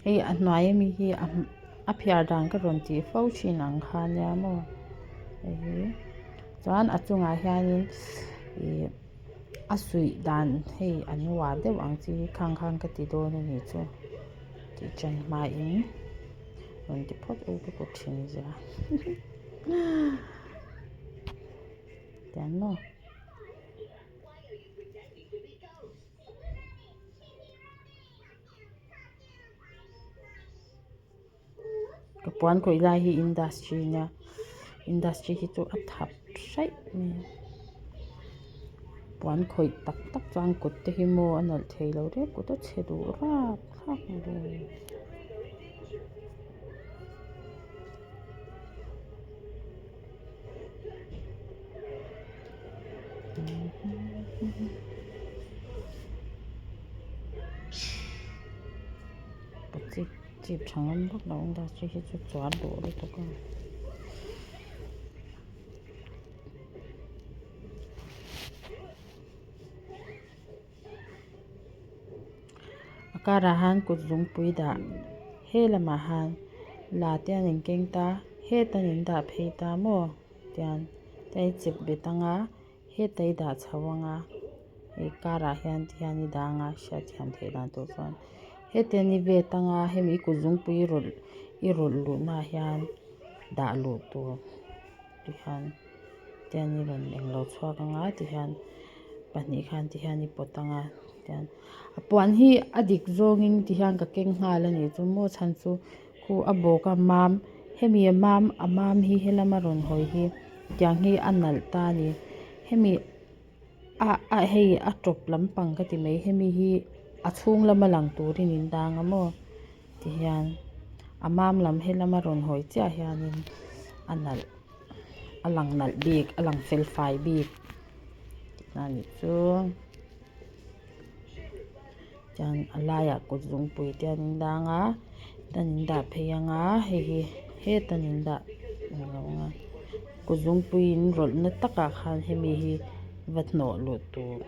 Hei a hnuai ami hi a a phiar dan ka rawn tih fo thin ang kha nia maw hei hi chuan a chungah hianin ih a suih dan hei an uar deuh ang chi hi khang khan ka ti dawn a nih chu tih ṭan hmain rawn ti phawt ula ka kut thin zia tiang maw. Ka puan khawih lai hi industry nia industry hi chu a thap hraih mai a puan khawih tak tak chuan kut te hi maw a nalh thei lo riau kut a chhe duh rap thlak mai. Chip chip tha ngam vak lo ang industry hi chu chuar duh lutuk a. A karah han kut zungpui dah he lamah han la te an inkeng ta heta an indah phei ta maw tian te a chep bet ang a heta i dah chho ang a hei karah hian ti hian i dah ang a hriatthiam theih dan tur chuan heti an i vet ang a hemi i kut zungpui i rawlh i rawlh luh naah hian dah luh tur tihian tian i rawn englo chhuak ang a tihian pahnih khan tihian i pawt ang a tian a puan hi a dik zawngin tihian ka keng nghal a nih chu maw chhan chu khu a bawk a mam hemi a mam a mam hi helama rawn hawi hi tiang hi a nalh ta a ni hemi a a hei a tawp lampang ka ti mai hemi hi a chhung lama lang turin in dang a maw. Tihian a mam lam helama rawn hawi chiah hianin a nalh a lang nalh bik a lang fel fai bik tihna a nih chu chuan a laiah kut zungpui te an indang a an indah phei ang a hei hi heta an indah ang a kut zungpui in rawlh na takah khan hemi hi va hnawh luh tur.